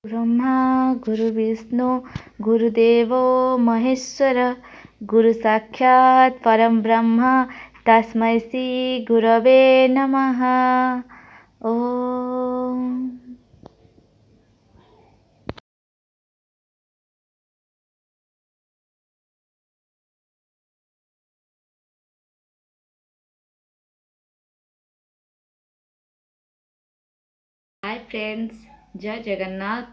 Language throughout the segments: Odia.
ବ୍ରହ୍ମା ଗୁରୁ ବିଷ୍ଣୁ ଗୁରୁଦେବୋ ମହେଶ୍ୱର, ଗୁରୁ ସାକ୍ଷାତ ପରମ ବ୍ରହ୍ମ, ତସ୍ମୈ ଶ୍ରୀ ଗୁରବେ ନମଃ। ଓମ୍। ହାଏ ଫ୍ରେଣ୍ଡସ୍, ଜୟ Jagannath.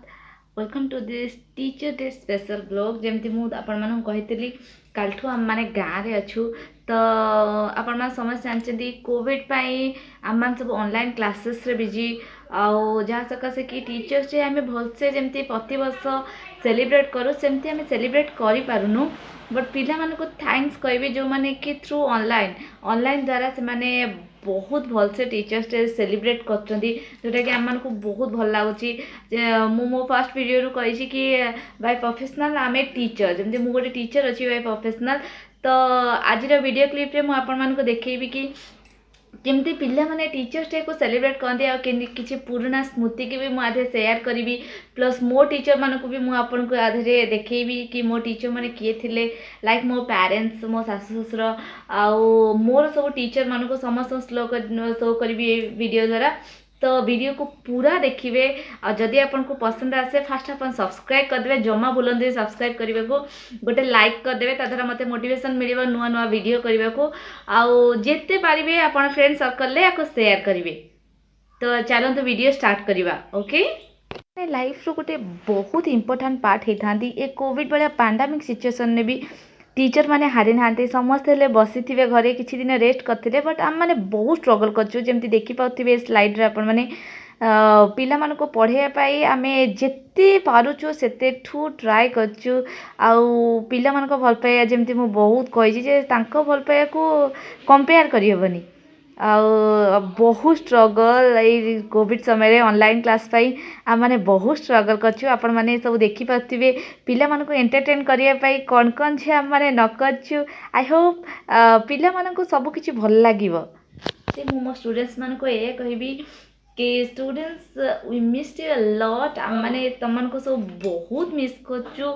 Welcome to this Teacher Day special vlog. ଯେମିତି ମୁଁ ଆପଣମାନଙ୍କୁ କହିଥିଲି, କାଲିଠୁ ଆମେମାନେ ଗାଁରେ ଅଛୁ। ତ ଆପଣମାନେ ସମସ୍ତେ ଜାଣିଛନ୍ତି, କୋଭିଡ଼ ପାଇଁ ଆମେମାନେ ସବୁ ଅନଲାଇନ୍ କ୍ଲାସେସ୍ରେ ବିଜି, ଆଉ ଯାହା ସକାଶେ କି ଟିଚର୍ସ ଡେ ଆମେ ଭଲସେ ଯେମିତି ପ୍ରତିବର୍ଷ ସେଲିବ୍ରେଟ୍ କରୁ, ସେମିତି ଆମେ ସେଲିବ୍ରେଟ୍ କରିପାରୁନୁ। ବଟ୍ ପିଲାମାନଙ୍କୁ thanks କହିବି, ଯେଉଁମାନେ କି ଥ୍ରୁ ଅନଲାଇନ୍ ଦ୍ୱାରା ସେମାନେ ବହୁତ ଭଲସେ ଟିଚର୍ସ ଡେ ସେଲିବ୍ରେଟ୍ କରୁଛନ୍ତି, ଯେଉଁଟାକି ଆମମାନଙ୍କୁ ବହୁତ ଭଲ ଲାଗୁଛି। ଯେ ମୁଁ ମୋ ଫାର୍ଷ୍ଟ ଭିଡ଼ିଓରୁ କହିଛି କି ବାଇ ପ୍ରଫେସନାଲ୍ ଆମେ ଟିଚର୍, ଯେମିତି ମୁଁ ଗୋଟେ ଟିଚର୍ ଅଛି ବାଇ ପ୍ରଫେସନାଲ୍। ତ ଆଜିର ଭିଡ଼ିଓ କ୍ଲିପ୍ରେ ମୁଁ ଆପଣମାନଙ୍କୁ ଦେଖେଇବି କି କେମିତି ପିଲାମାନେ ଟିଚର୍ସ ଡେକୁ ସେଲିବ୍ରେଟ୍ କରନ୍ତି, ଆଉ କେମିତି କିଛି ପୁରୁଣା ସ୍ମୃତିକି ବି ମୁଁ ଆ ଦେହରେ ସେୟାର କରିବି। ପ୍ଲସ୍ ମୋ ଟିଚର୍ମାନଙ୍କୁ ବି ମୁଁ ଆପଣଙ୍କୁ ଆ ଦେହରେ ଦେଖେଇବି କି ମୋ ଟିଚର୍ମାନେ କିଏ ଥିଲେ, ଲାଇକ୍ ମୋ ପ୍ୟାରେଣ୍ଟସ୍, ମୋ ଶାଶୁ ଶ୍ୱଶୁର ଆଉ ମୋର ସବୁ ଟିଚର୍ମାନଙ୍କୁ ସମସ୍ତଙ୍କୁ ସ୍ଲୋ କରିବି ଏ ଭିଡ଼ିଓ ଦ୍ୱାରା। ତ ଭିଡ଼ିଓକୁ ପୁରା ଦେଖିବେ, ଆଉ ଯଦି ଆପଣଙ୍କୁ ପସନ୍ଦ ଆସେ, ଫାଷ୍ଟ ଆପଣ ସବସ୍କ୍ରାଇବ୍ କରିଦେବେ। ଜମା ଭୁଲନ୍ତୁନି ସବସ୍କ୍ରାଇବ୍ କରିବାକୁ। ଗୋଟେ ଲାଇକ୍ କରିଦେବେ, ତା ଦ୍ୱାରା ମୋତେ ମୋଟିଭେସନ୍ ମିଳିବ ନୂଆ ନୂଆ ଭିଡ଼ିଓ କରିବାକୁ। ଆଉ ଯେତେ ପାରିବେ ଆପଣ ଫ୍ରେଣ୍ଡ ସର୍କଲ୍ରେ ୟାକୁ ସେୟାର କରିବେ। ତ ଚାଲନ୍ତୁ ଭିଡ଼ିଓ ଷ୍ଟାର୍ଟ କରିବା। ଓକେ, ଲାଇଫ୍ର ଗୋଟେ ବହୁତ ଇମ୍ପୋର୍ଟାଣ୍ଟ ପାର୍ଟ ହେଇଥାନ୍ତି। ଏ କୋଭିଡ଼ ଭଳିଆ ପାଣ୍ଡାମିକ୍ ସିଚୁଏସନ୍ରେ ବି ଟିଚର୍ ମାନେ ହାରି ନାହାନ୍ତି। ସମସ୍ତେ ହେଲେ ବସିଥିବେ ଘରେ, କିଛି ଦିନ ରେଷ୍ଟ କରିଥିଲେ, ବଟ୍ ଆମେମାନେ ବହୁତ ଷ୍ଟ୍ରଗଲ୍ କରିଛୁ। ଯେମିତି ଦେଖିପାରୁଥିବେ ସ୍ଲାଇଡ଼୍ରେ ଆପଣମାନେ, ପିଲାମାନଙ୍କୁ ପଢ଼େଇବା ପାଇଁ ଆମେ ଯେତେ ପାରୁଛୁ ସେତେଠୁ ଟ୍ରାଏ କରିଛୁ। ଆଉ ପିଲାମାନଙ୍କ ଭଲ ପାଇବା, ଯେମିତି ମୁଁ ବହୁତ କହିଛି ଯେ ତାଙ୍କ ଭଲ ପାଇବାକୁ କମ୍ପେୟାର କରିହେବନି। ଆଉ ବହୁତ ଷ୍ଟ୍ରଗଲ୍, ଏଇ କୋଭିଡ଼ ସମୟରେ ଅନଲାଇନ୍ କ୍ଲାସ୍ ପାଇଁ ଆମେମାନେ ବହୁତ ଷ୍ଟ୍ରଗଲ୍ କରିଛୁ। ଆପଣମାନେ ସବୁ ଦେଖିପାରୁଥିବେ, ପିଲାମାନଙ୍କୁ ଏଣ୍ଟରଟେନ୍ କରିବା ପାଇଁ କ'ଣ କ'ଣ ଯେ ଆମେମାନେ ନ କରିଛୁ। I Hope ପିଲାମାନଙ୍କୁ ସବୁ କିଛି ଭଲ ଲାଗିବ। ମୁଁ ମୋ ଷ୍ଟୁଡ଼େଣ୍ଟସ୍ମାନଙ୍କୁ ଏଇଆ କହିବି କି students, we miss you lot। ଆମେମାନେ ତୁମମାନଙ୍କୁ ସବୁ ବହୁତ ମିସ୍ କରୁଛୁ।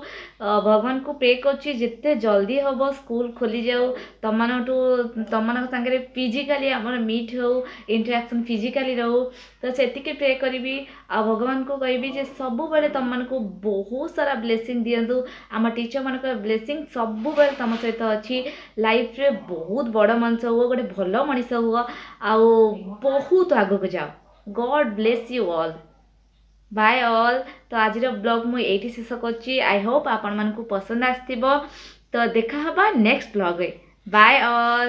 ଭଗବାନଙ୍କୁ ପ୍ରେ କରୁଛି, ଯେତେ ଜଲ୍ଦି ହେବ ସ୍କୁଲ ଖୋଲିଯାଉ, ତମମାନଙ୍କଠୁ ତମମାନଙ୍କ ସାଙ୍ଗରେ ଫିଜିକାଲି ଆମର ମିଟ୍ ହେଉ, ଇଣ୍ଟରାକ୍ସନ୍ ଫିଜିକାଲି ରହୁ। ତ ସେତିକି ପ୍ରେ କରିବି, ଆଉ ଭଗବାନଙ୍କୁ କହିବି ଯେ ସବୁବେଳେ ତମମାନଙ୍କୁ ବହୁତ ସାରା ବ୍ଲେସିଂ ଦିଅନ୍ତୁ। ଆମ ଟିଚର୍ମାନଙ୍କର ବ୍ଲେସିଂ ସବୁବେଳେ ତମ ସହିତ ଅଛି। ଲାଇଫ୍ରେ ବହୁତ ବଡ଼ ମଣିଷ ହୁଅ, ଗୋଟେ ଭଲ ମଣିଷ ହୁଅ, ଆଉ ବହୁତ ଆଗକୁ ଯାଅ। God bless you all, bye all। ତ ଆଜିର ବ୍ଲଗ୍ ମୁଁ ଏଇଠି ଶେଷ କରୁଛି। I Hope ଆପଣମାନଙ୍କୁ ପସନ୍ଦ ଆସିଥିବ। ତ ଦେଖା ହେବା ନେକ୍ସଟ ବ୍ଲଗ୍ରେ। Bye all.